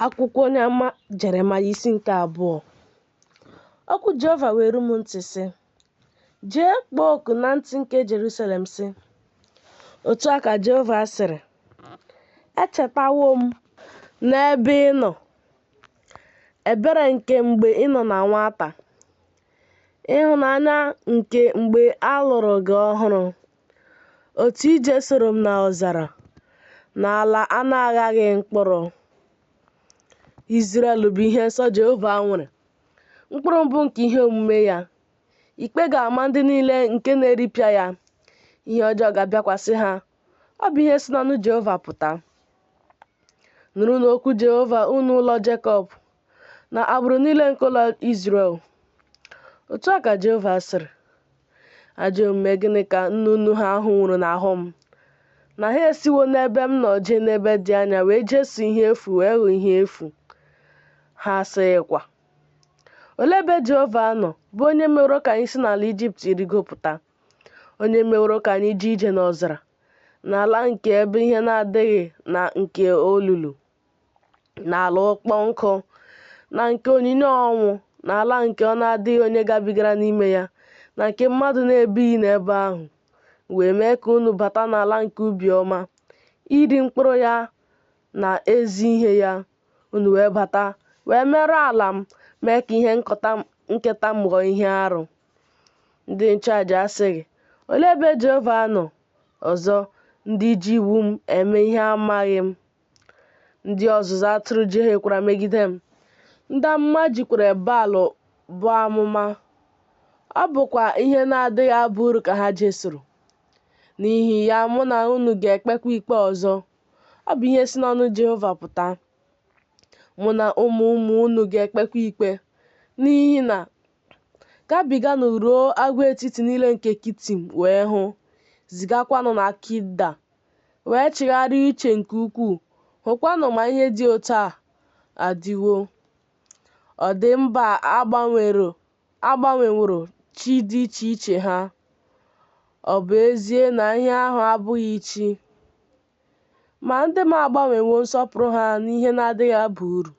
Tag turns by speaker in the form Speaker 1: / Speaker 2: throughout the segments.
Speaker 1: Akwụkwọ onye amụma Jeremaya isi nke abụọ. Okwu Jehova wee ru m ntị, sị, Jee kpọọ oku na ntị nke Jerusalem, sị, Otu a ka Jehova sịrị, Echetawo m n'ebe ị nọ ebere nke mgbe ị nọ na nwata, ịhụnanya nke mgbe a lụrụ gị ọhụrụ, otu i jesoro m n'ọzara, n'ala a na-aghaghị mkpụrụ. Izrel bụ ihe nsọ Jehova nwere, mkpụrụ mbụ nke ihe omume ya. Ikpe ga-ama ndị niile nke na-eripịa ya, ihe ọjọọ ga-abịakwasị ha. Ọ bụ ihe si n'ọnụ Jehova pụta. Nụrụnụ okwu Jehova, unu ụlọ Jekọb, na agbụrụ niile nke ụlọ Izrel. Otu a ka Jehova sịrị, Ajọ omume gịnị ka nna unu ha hụworo n'ahụ m, na ha esiwo n'ebe m nọ jee n'ebe dị anya wee jeso ihe efu wee ghọọ ihe efu? Ha asịghịkwa, Olee ebe Jehova nọ, bụ onye meworo ka anyị si n'ala Ijipt rigopụta, onye meworo ka anyị jee ije n'ọzara, n'ala nke ebe ihe na-adịghị na nke olulu, n'ala ịkpọ nkụ na nke onyinyo ọnwụ, n'ala nke ọ na-adịghị onye gabigara n'ime ya, na nke mmadụ na-ebighị n'ebe ahụ, wee mee ka unu bata n'ala nke ubi ọma, iri mkpụrụ ya na ezi ihe ya, unu wee bata wee merụọ ala m, mee ka ihe nketa m ghọọ ihe arụ. Ndị nchụaja asịghị, Olee ebe Jehova nọ? Ọzọ, ndị ji iwu m eme ihe amaghị m. Ndị ọzụzụ atụrụ jehiekwara megide m. Ndị amụma jikwara Baal buo amụma, ọ bụkwa ihe na-adịghị aba uru ka ha jesoro. N'ihi ya, mụ na unu ga-ekpekwa ikpe ọzọ, ọ bụ ihe si n'ọnụ Jehova pụta. Mụ na ụmụ ụmụ unu ga-ekpekwa ikpe, n'ihi na Gabiganụ ruo agwaetiti niile nke Kitim wee hụ, zigakwanụ na Kida, wee chigharịa uche nke ukwuu, hụkwanụ ma ihe dị otu a adịwo. Ọ dị mba a gbanweworo chi dị iche iche ha, ọ bụ ezie na ihe ahụ abụghị chi. Ma ndị m agbanwewo nsọpụrụ ha n'ihe na-adịghị aba uru.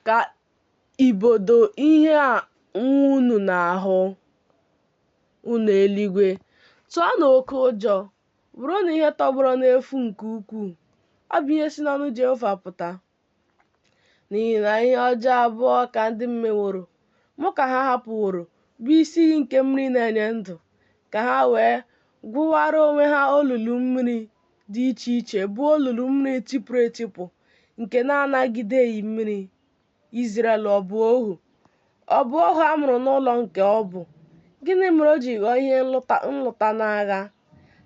Speaker 1: Ka ibodo ihe a nwụọ unu n'ahụ, unu eluigwe, tụọnụ oke ụjọ, bụrụnụ ihe tọgbọrọ n'efu nke ukwuu, ọ bụ ihe si n'ọnụ Jehova pụta. N'ihi na ihe ọjọọ abụọ ka ndị m meworo, mụ ka ha hapụworo, bụ isi iyi nke mmiri na-enye ndụ, ka ha wee gwuwara onwe ha olulu mmiri dị iche iche, bụ olulu mmiri tipụrụ etipụ nke na-anagideghị mmiri. Izrel ọ bụ ohu? Ọ bụ ohu a mụrụ n'ụlọ nke ọ bụ? Gịnị mere o ji ghọọ ihe nlụta n'agha?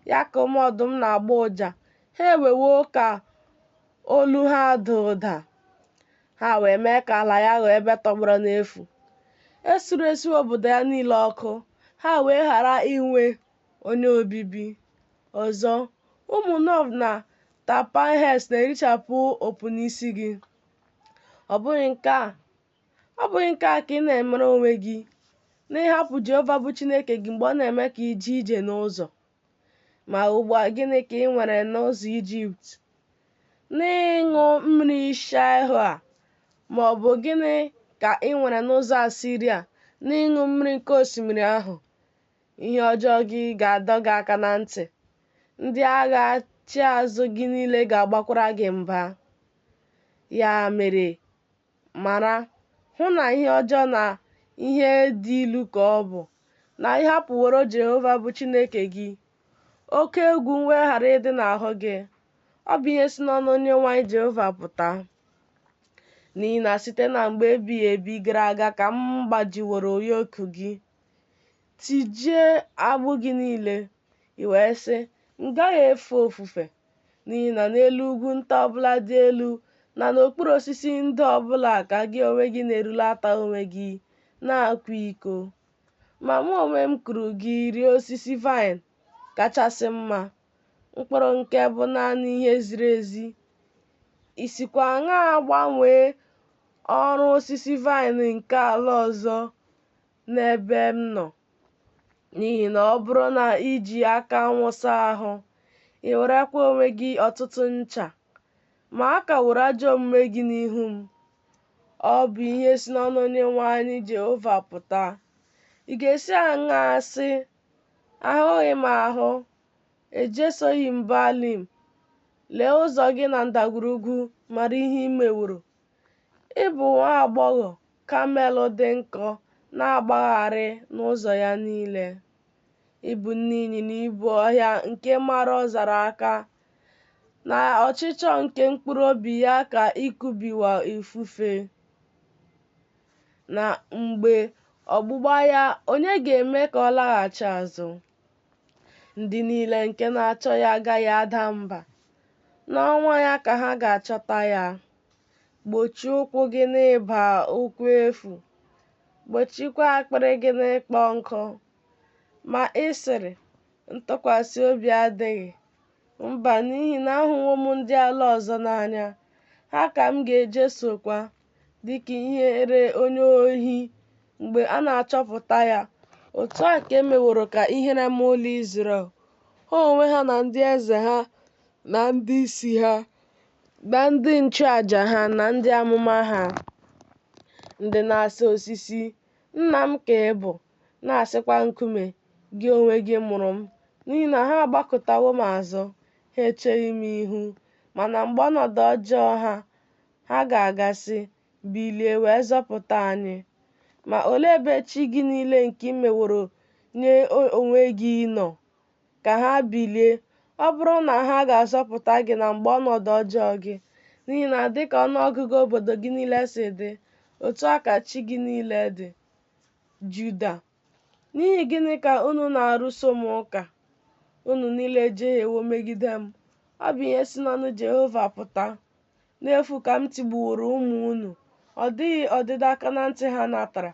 Speaker 1: Ya ka ụmụ ọdụm na-agbọ ụja, ha emewo ka olu ha daa ụda, ha wee mee ka ala ya ghọọ ebe tọgbọrọ n'efu. E suresiwo obodo ya niile ọkụ, ha wee ghara inwe onye obibi. Ọzọ, ụmụ Nof na Tapanhes na-erichapụ opu n'isi gị. Ọ bụghị nke a ka ị na-emere onwe gị, n'ịhapụ Jehova bụ Chineke gị mgbe ọ na-eme ka i jee ije n'ụzọ? Ma ugbu a gịnị ka ị nwere n'ụzọ Ijipt, n'ịṅụ mmiri Shaịhoa, ma ọ bụ gịnị ka ị nwere n'ụzọ Asiria, n'ịṅụ mmiri nke osimiri ahụ? Ihe ọjọọ gị ga-adọ gị aka na ntị, ndị agha chi azụ gị niile ga-agbakwara gị mba. Ya mere, mara, hụ na ihe ọjọọ na ihe dị ilu ka ọ bụ, na ị hapụworo Jehova bụ Chineke gị, oke egwu m wee ghara ịdị n'ahụ gị. Ọ bụ ihe si n'ọnụ Onyenwe anyị Jehova pụta. N'ihi na site na mgbe ebighị ebi gara aga ka m gbajiworo yoku gị, tijie agbụ gị niile. I wee sị, M gaghị efe ofufe, n'ihi na n'elu ugwu nta ọbụla dị elu na n'okpuru osisi ndo ọbụla ka gị onwe gị na-erulata onwe gị na-akwa iko. Ma mụ onwe m kụrụ gị rie osisi vaịn kachasị mma, mkpụrụ nke bụ naanị ihe ziri ezi. I sikwa aṅaa gbanwee ọrụ osisi vaịn nke ala ọzọ n'ebe m nọ? N'ihi na ọ bụrụ na i ji aka anwụ saa ahụ, i werekwa onwe gị ọtụtụ ncha, Ma a kaworo ajọ omume gị n'ihu m. Ọ bụ ihe si n'ọnụ Onyenwe anyị Jehova pụta. Ị ga-esi aṅaa sị, Ahụghị m ahụ, ejesoghị m Baalim. Lee ụzọ gị na ndagwurugwu, mara ihe i meworo. Ị bụ nwa agbọghọ kamel dị nkọ na-agbagharị n'ụzọ ya niile. Ị bụ nne ịnyịnya ibu ọhịa nke mara ọzara aka. Na ọchịchọ nke mkpụrụ obi ya ka ị kubiwa ifufe. Na mgbe ọgbụgba ya, onye ga-eme ka ọ laghachi azụ? Ndị niile nke na-achọ ya agaghị ada mba. N'ọnwa ya ka ha ga-achọta ya. Gbochie ụkwụ gị n'ịba ụkwụ efu, gbochiekwa akpịrị gị n'ịkpọ nkụ. Ma ị sịrị, Ntụkwasị obi adịghị. Mba, n'ihi na ahụwo m ndị ala ọzọ n'anya, ha ka m ga-ejesokwa, dị ka ihere onye ohi mgbe a na-achọpụta ya, otu a ka e meworo ka ihere mee ụlọ Izrel, ha onwe ha na ndị eze ha na ndị isi ha na ndị nchụaja ha na ndị amụma ha, ndị na-asị osisi, Nna m ka ị bụ, na-asịkwa nkume, Gị onwe gị mụrụ m, n'ihi na ha agbakụtawo m azụ, ha echeghị m ihu. Ma na mgbe ọnọdụ ọjọọ ha, ha ga-aga sị, Bilie wee zọpụta anyị. Ma olee ebe chi gị niile nke i meworo nye onwe gị nọ? Ka ha bilie, ọ bụrụ na ha ga-azọpụta gị na mgbe ọnọdụ ọjọọ gị. N'ihi na dịka ọnụọgụgụ obodo gị niile si dị, otu a ka chi gị niile dị. Juda, n'ihi gịnị ka unu na-arụso m ụka? Unu niile ejehiewo megide m, ọ bụ ihe si n'ọnụ Jehova pụta. N'efu ka m tigbuworo ụmụ unu, ọ dịghị ọdịdọ aka na ntị ha natara.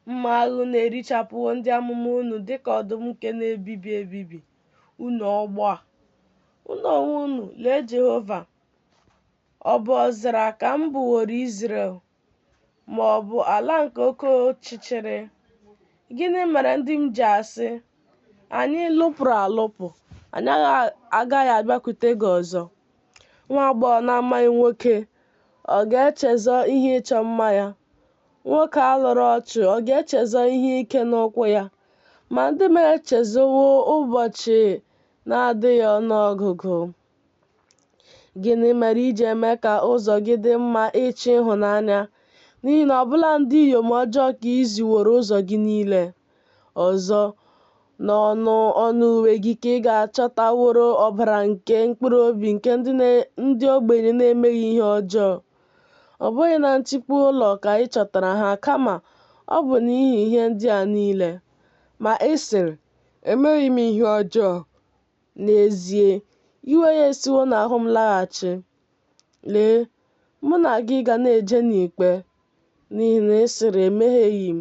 Speaker 1: Mma agha unu erichapụwo ndị amụma unu dịka ọdụm nke na-ebibi ebibi. Unu ọgbọ a, unu onwe unu, lee Jehova, ọ bụ ọzara ka m bụworo Izrel, ma ọ bụ ala nke oke ọchịchịrị? Gịnị mere ndị m ji asị, Anyị lụpụrụ alụpụ, anyị agaghị abịakwute gị ọzọ? Nwa agbọghọ na-amaghị nwoke ọ ga-echezọ ihe ịchọ mma ya? Nwoke a lụrụ ọchụ ọ ga-echezọ ihe ike n'ụkwụ ya? Ma ndị m echezọwo ụbọchị na-adịghị ọnụọgụgụ. Gịnị mere i ji eme ka ụzọ gị dị mma ịchọ ịhụnanya? N'ihi na ọbụla ndị inyom ọjọọ ka i ziworo ụzọ gị niile. Ọzọ, n'ọnụ ọnụ uwe gị ka ị ga-achọtaworo ọbara nke mkpụrụ obi nke ndị ogbenye na-emeghị ihe ọjọọ. Ọ bụghị na ntikpọ ụlọ ka ị chọtara ha, kama ọ bụ n'ihi ihe ndị a niile. Ma ị sịrị, Emeghị m ihe ọjọọ. N'ezie, iwe ya esiwo n'ahụ m laghachi. Lee, mụ na gị ga na-eje n'ikpe, n'ihi na ị sịrị, Emehieghị m.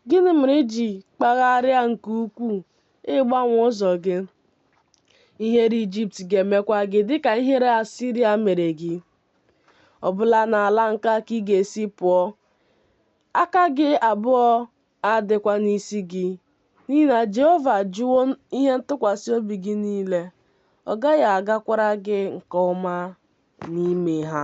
Speaker 1: Gịnị mere i ji kpagharịa nke ukwuu ịgbanwe ụzọ gị? Ihere Ijipt ga-emekwa gị dịka ihere Asịrịa mere gị. Ọbụla n'ala nke a ka ị ga-esi pụọ, aka gị abụọ adịkwa n'isi gị, n'ihi na Jehova ajụwo ihe ntụkwasị obi gị niile, ọ gaghị agakwara gị nke ọma n'ime ha.